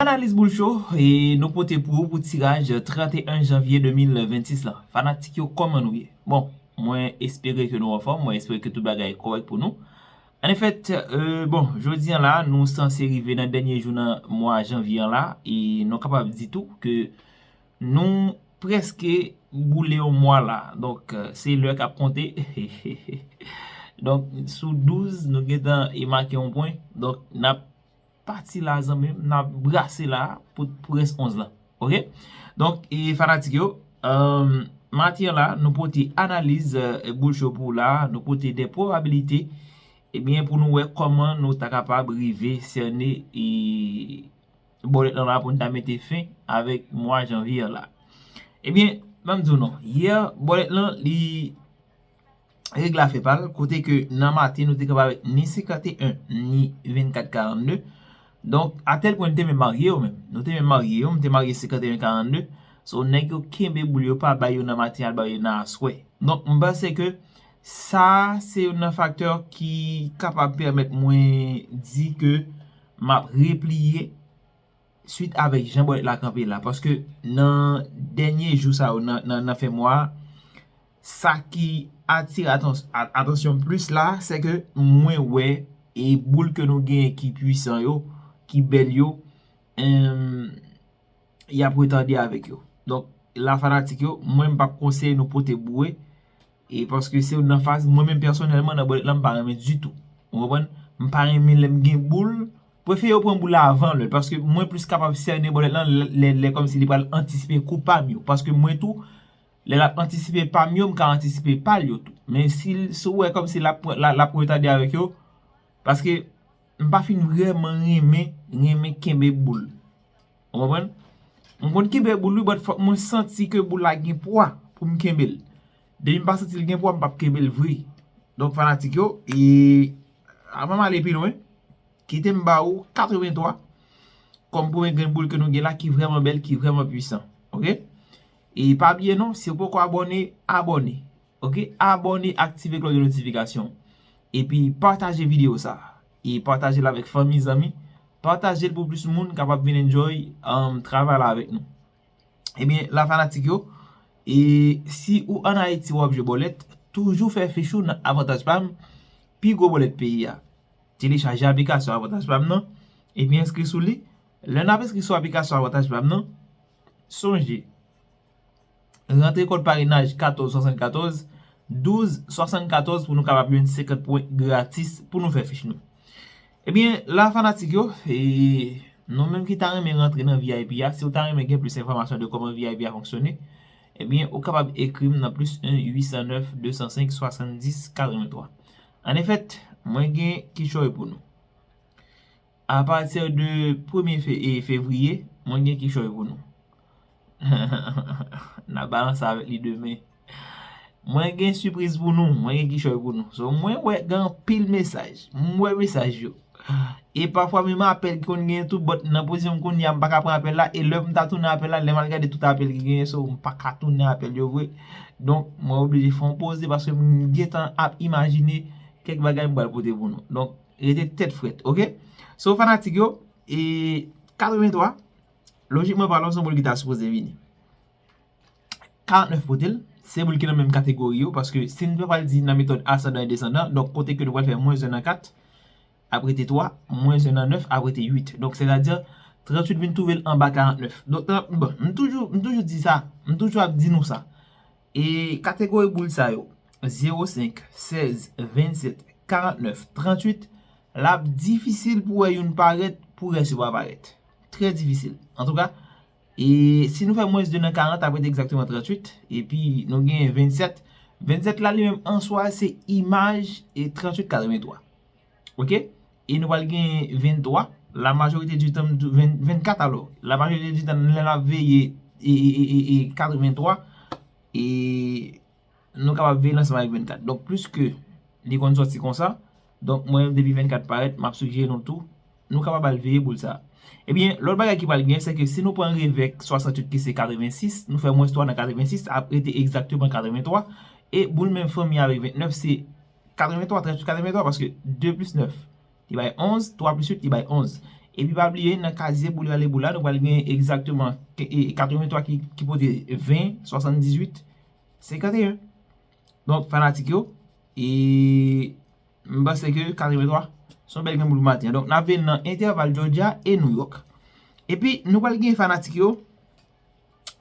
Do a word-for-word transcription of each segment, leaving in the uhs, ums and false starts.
Analiz Boul Show, e nou pote pou ou pou tiraj trant e en janvye de mil vennsis lan. Fanatik yo, kòman nou ye? Bon, mwen espere ke nou anfòm, mwen espere ke tout bagay kòrèk pou nou. An efèt, euh, bon, jodi an la, nou sanse rive nan dènye jou nan mwa janvye an la, e nou kapab di tou ke nou prèske boule yon mwa la. Donk, euh, se lè k ap konte. Donk, sou douz, nou gentan e make yon pwen. Donk, n ap pati la, zanmi m, n ap brase la pou, pou rès onz lan. Oke? Donk, e fanatik yo, euh, maten an la, nou pote analiz, euh, Boul Show pou ou la, nou pote de pwobabilite, ebyen, pou nou wè kòman nou ta kapab rive sène e bòlèt lan la pou n ta mete fen avèk mwa janvye an la. Ebyen, ban m di w non. Yè, bòlèt lan, li regle afè pa l, kote ke nan maten, nou te kapab avèk ni senkant e en, ni vennkat karannde. Donk, a tèl pwen, m te menm marye yo menm. Nou te menm marye yo, m te marye senkant e en karannde. So, nèg yo kenbe boul yo, pa bay yo nan maten, al bay yo nan aswè. Donk, m panse ke sa, se youn nan faktè ki kapab pèmèt mwen di ke m ap repliye swit avèk jan bòlèt la kanpe la. Paske nan dènye jou sa yo, nan, nan, nan fen mwa a, sa ki atire atans-, a-, atansyon m plis la, se ke mwen wè e boul ke nou genyen ki pwisan yo, ki bèl yo, em, y ap retade avèk yo. Donk, la fanatik yo, mwen m p ap konseye nou pote boure. E paske se youn nan faz, mwen menm pèsonèlman, nan bòlèt lan, m pa renmen ditou. Ou konprann? M pa renmen lè m gen boul. Prefere yo pran boul la avan lè l, paske mwen plis kapab sène bòlèt lan lè, lè, lè kòmsi li pral antisipe kou pa m yo. Paske mwen tou, lè l ap antisipe pa m yo, m ka antisipe pa l yo tou. Men si, si w wè kòmsi l ap, l ap, l ap retade avèk yo, paske m pa fin vrèman renmen, renmen kenbe boul. Ou konprann? M konn kenbe boul wi, but fòk mwen santi ke boul la gen pwa pou m kenbe l. Depi m pa santi l gen pwa, m p ap kenbe l vre. Donk, fanatik yo, e avan m ale pi lwen, kite m ba ou katrevenntwa kòm premye grenn boul ke nou gen la, ki vrèman bèl, ki vrèman pwisan. Oke? E pa bliye non, si w poko abòne, abòne. Oke? Abòne, aktive klòch de notifikasyon. Epi pataje videyo sa. E pataje l avèk fanmi, zanmi. Pataje l pou plis moun kapab vin enjoy, um, travay la avèk nou. Ebyen, la fanatik yo, e si ou ann Ayiti w ap jwe bòlèt, toujou fè fich ou nan Avantaj Pam, pi gwo bòlèt peyi a. Telechaje aplikasyon Avantaj Pam nan, epi enskri sou li. Lè n ap enskri sou aplikasyon Avantaj Pam nan, sonje, rantre kòd parenaj katòz swasannkatòz, douz swasannkatòz pou nou kapab jwenn senkant pwen gratis pou nou fè fich nou. Ebyen, la fanatik yo, e nou menm ki ta renmen rantre nan V I P a, si w ta renmen gen plis enfòmasyon de kòman V I P a fonksyone, ebyen, ou kapab ekri m nan plis en uit san nèf de san senk swasanndis katrevenntwa. An efèt, mwen gen kichòy pou nou. Apati de premye fe-, e, fevriye, mwen gen kichòy pou nou. N a balanse avèk li demen. Mwen gen sipriz pou nou, mwen gen kichòy pou nou. So, mwen wè gen anpil mesaj. M wè mesaj yo. E pafwa menm apèl ki konn gen tou, but nan pozisyon m kounye a, m pa ka pran apèl la. E lè m ta tounen apèl la, lè m al gade tout apèl ki genyen, so, m pa ka tounen apèl yo vre. Donk, mwen oblije fè yon poze paske m gentan ap imajine kèk bagay m pral pote pou nou. Donk, rete tèt frèt, oke? So, fanatik yo, e katrevenntwa, lojikman palan, se yon boul ki ta sipoze vini. Karantnèf pote l, se boul ki nan menm kategori yo, paske si n pral di nan metòd asandan e desandan, donk kote ke nou pral fè mwens en nan kat, ap rete twa, mwens en nan nèf, ap rete uit. Donk, sètadi, tranntuit vin twouve l anba karantnèf. Donk, nan, bon, m toujou, m toujou di sa, m toujou ap di nou sa. E kategori boul sa yo, zewo senk, sèz, vennsèt, karantnèf, tranntuit, l ap difisil pou wè youn parèt, pou rès yo pa parèt. Trè difisil. Antouka, e si nou fè mwens de nan karant, ap rete egzakteman tranntuit, epi nou gen vennsèt. Vennsèt la, li menm an swa, se imaj e tranntuit katrevenntwa. Oke? E nou pral gen venntwa. La majorite di tan, m tou-, ven-, vennkat alò. La majorite di tan, lè n ap veye e, e, e, e, e katrevenntwa, e nou kapab veye l ansanm avèk vennkat. Donk, pliske li konn sòti konsa, donk, mwen menm, depi vennkat parèt, m ap sijere nou tou, nou kapab al veye boul sa a. Ebyen, lòt bagay ki pral gen, se ke si nou pran revè swasanntuit ki se katrevensis, nou fè mwens twa nan katrevensis, ap rete egzakteman katreventwa, e boul menm fanmi avèk ventnèf, se katreventwa, tranntuit katreventwa, paske de plis nèf, li bay onz, twa plis uit, li bay onz. Epi pa bliye, nan kazye boul rale boul la, nou pral gen egzakteman ke- e- e katrevenntwa ki, ki pote ven, swasanndizuit, senkanteyen. Donk, fanatik yo, e m panse ke katrevenntwa se yon bèl grenn boul pou maten an. Donk, n ap vin nan entèval Georgia e New York. Epi, nou pral gen fanatik yo,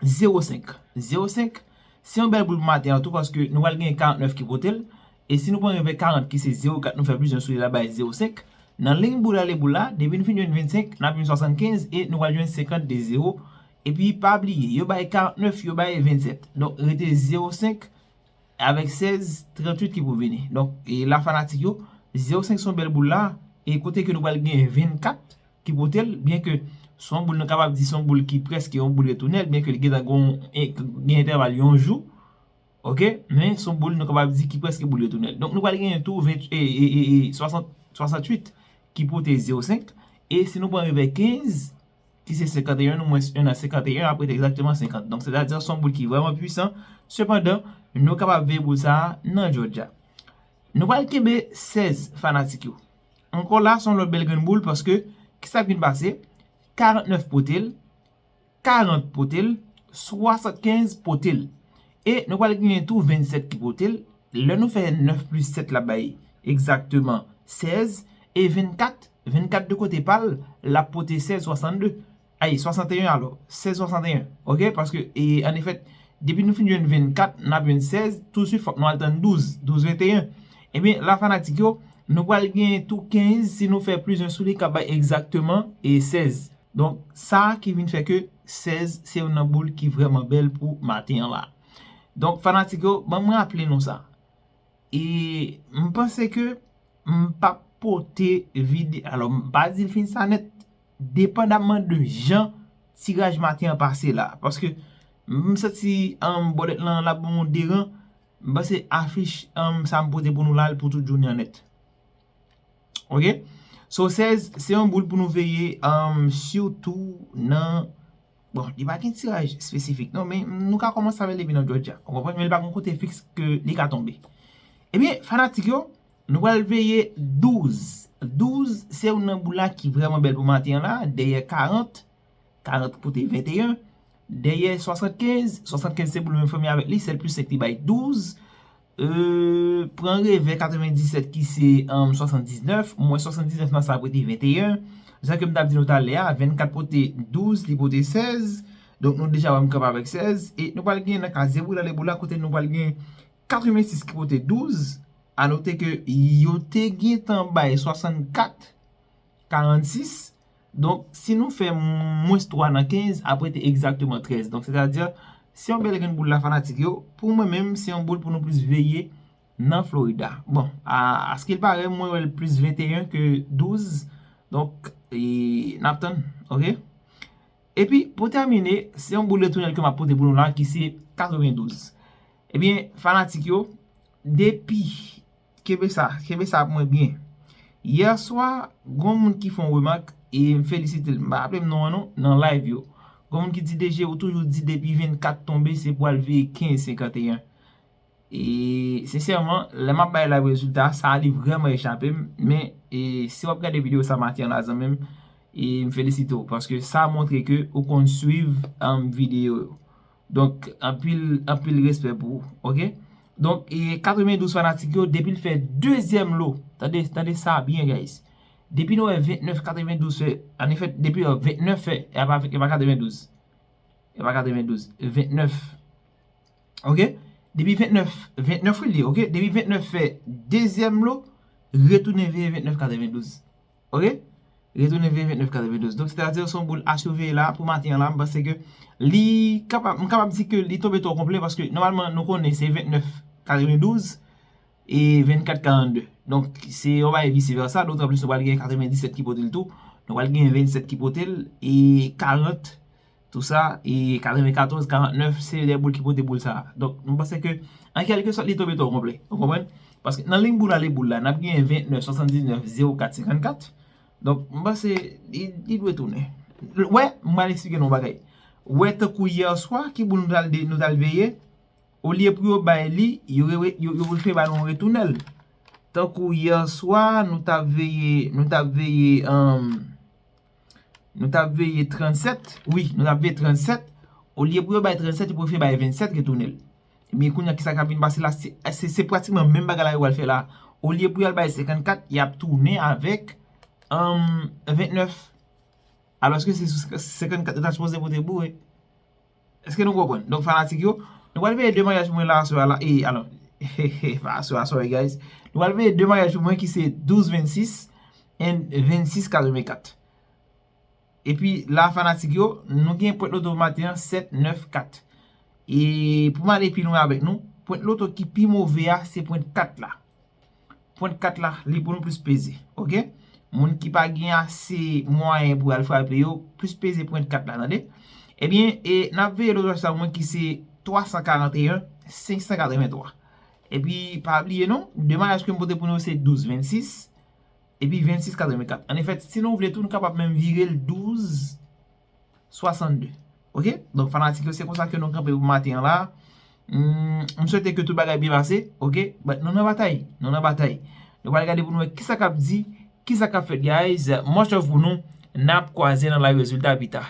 zewo senk. Zewo senk, se yon bèl boul pou maten an tou, paske nou pral gen karantnèf ki pote l. E si nou pran revè karant ki se zewo kat, nou fè plis en sou li la bay zewo senk. Nan liy boul ale boul la, depi nou fin jwenn vennsenk, n ap jwenn swasannkenz e nou pral jwenn senkant de zewo. Epi pa bliye, yo bay karantnèf, yo bay vennsèt. Donk, rete zewo senk avèk sèz, tranntuit ki pou vini. Donk, e la fanatik yo, zewo senk se yon bèl boul la, e kote ke nou pral gen vennkat ki pote l, byen ke se yon boul nou kapab di se yon boul ki prèske yon boul retounèl, byen ke li gentan gon, e, gen entèval yon jou, oke, men se yon boul nou kapab di ki prèske boul retounèl. Donk, nou pral genyen tou ven, e, e, e, e, swasant, swasanntuit ki pote zewo senk, e si nou pran revè kenz, ki se senkanteyen, nou mwens en nan senkanteyen, ap rete egzakteman senkant. Donk, sètadi, se yon boul ki vrèman pwisan. Sepandan, nou kapab veye boul sa a nan Georgia. Nou pral kenbe sèz fanatik yo. Ankò la, se yon lòt bèl grenn boul paske, kisa k vin pase? Karantnèf pote l, karant pote l, swasannkenz pote l. E nou pral genyen tou vennsèt ki pote l. Lè nou fè nèf plis sèt la bay egzakteman sèz, e vennkat, vennkat de kote pa l, l ap pote sèz swasannde. Ay, swasannteyen alò, sèz swasannteyen. Oke, paske, e, an efèt, depi nou fin jwenn vennkat, n ap jwenn sèz, tousuit fòk nou al tann douz, douz venteyen. Ebyen, la fanatik yo, nou pral genyen tou kenz si nou fè plis en sou li k ap bay egzakteman, e, sèz. Donk, sa ki vin fè ke sèz se youn nan boul ki vrèman bèl pou maten an la. Donk, fanatik yo, ban m raple nou sa. E m panse ke m p ap pote vide, alò, m pa di l fin sa nèt, depandamman de jan tiraj maten an pase la. Paske m santi, um, bòdèt lan l ap ban m yon deran, m panse afich, um, sa m pote pou nou la, l pou tout jounen an nèt. Oke? So, sèz, se yon boul pou nou veye, um, sitou nan, bon, li pa gen tiraj espesifik, non, men nou ka kòmanse avè l depi nan Georgia. Ou konprann? Men li pa gen kote fiks ke li ka tonbe. Ebyen, fanatik yo, nou pral veye douz. Douz, se youn nan boul la ki vrèman bèl pou maten an la, dèyè karant, karant pote venteyen, dèyè swasannkenz, swasannkenz se boul menm fanmi avèk li, sèl plis senk li bay douz, e, pran revè katrevendisèt ki se, um, swasanndiznèf, mwens swasanndiznèf nan sa ap rete venteyen. Jan ke m t ap di nou talè a, vennkat pote douz, li pote sèz. Donk, nou deja wè m kanpe avèk sèz. E nou pral gen nan kazye boul ale boul la, kote nou pral gen katrevensis ki pote douz. A note ke yo te gentan bay swasannkat, karannsis. Donk, si nou fè mwens twa nan kenz, ap rete egzakteman trèz. Donk, sètadi, se yon bèl grenn boul la, fanatik yo. Pou mwen menm, se yon boul pou nou plis veye nan Florida. Bon, a, askil pare, mwen wè l plis venteyen ke douz. Donk, e, n ap tann, oke? Epi, pou tèmine, se yon boul retounèl ke m ap pote pou nou la, ki se katrevendouz. Ebyen, fanatik yo, depi, kenbe sa, kenbe sa pou mwen byen. Yè swa, gon moun ki fè yon remak, e m felisite l. M pa raple m non an non, nan live yo. Gon moun ki di, "D J, ou toujou di depi vennkat tonbe, se pou al veye kenz senkanteyen." E, sensèman, lè m ap bay live rezilta, sa a li vrèman echape m, men, e, si w ap gade videyo sa maten an la, zanmi m, e m felisite w, paske sa montre ke ou konn swiv, um, videyo yo. Donk, anpil, anpil respè pou ou, oke? Donk, e, katrevendouz fanatik yo, depi l fè dezyèm lo, tande, tande sa byen, guys. Depi nou wè vennèf katrevendouz fè, an efèt, depi, e, vennèf fè, e pa, e pa katrevendouz. E pa katrevendouz, vennèf. Oke? Depi vennèf, vennèf wi li, oke? Depi vennèf fè dezyèm lo, retounen veye vennèf katrevendouz. Oke? Retounen veye vennèf katrevendouz. Donk, sètadi, se yon boul a siveye la, pou maten an la, m panse ke li kapab, m kapab di ke li tonbe twò konplè, paske nòmalman, nou konnen se vennèf katrevendouz, e vennkat karannde. Donk, se yon bagay vise vèsa, dotan plis nou pral gen katrevendisèt ki pote l tou, nou pral gen vennsèt ki pote l, e karant, tou sa, e katrevenkatòz, karantnèf, se de boul ki pote boul sa a. Donk, nou panse ke, an kèlkesòt, li tonbe twò konplè. Ou konprann? Paske nan liy boul ale boul la, n ap gen vennèf, swasanndiznèf, zewo kat, senkannkat. Donk, m panse, li, li dwe tounen. Wè, m pral eksplike nou yon bagay. Wè, tankou yè swa, ki boul nou t al de-, nou t al veye, olye pou yo bay li, yo re-, yo, yo prefere ba nou yon retounèl. Tankou yè swa, nou t ap veye, nou t ap veye, um, Nou t ap veye trannsèt, wi, nou t ap veye trannsèt. Olye pou yo bay trannsèt, yo prefere bay vennsèt retounen l. Ebyen, kounye a, kisa k ap vin pase la? Se, se, se pratikman menm bagay la yo pral fè la. Olye pou y al bay senkannkat, y ap tounen avèk, um, ventnèf. Alòske se sou senkannkat yo ta sipoze pote boure. Èske nou konprann? Donk, fanatik yo, nou pral veye de maryaj pou mwen la, aswè a la. E, alò, pa aswè a, sorry, guys. Nou pral veye de maryaj pou mwen ki se douz vennsis and vennsis katrevenkat. Epi la, fanatik yo, nou gen pwent loto maten an, sèt nèf kat. E pou m ale pi lwen avèk nou, pwent loto ki pi move a, se pwent kat la. Pwent kat la, li pou nou plis peze, oke? Moun ki pa gen ase mwayen pou al frape yo, plis peze pwent kat la, tande? Ebyen, e n ap veye loto sa mwen ki se twa san karanteyen, senk san katrevenntwa. Epi, pa bliye non, de maryaj ke m pote pou nou se douz vennsis, epi vennsis katrevenkat. An efèt, si nou vle tou, nou kapab menm vire l douz swasannde. Oke? Donk, fanatik yo, se konsa ke nou kanpe pou maten an la. Hmm, m swete ke tout bagay byen pase, oke? But nou nan batay, nou nan batay. Nou pral gade pou nou wè kisa k ap di, kisa k ap fèt, guys. Much love pou nou. N ap kwaze nan live rezilta pita.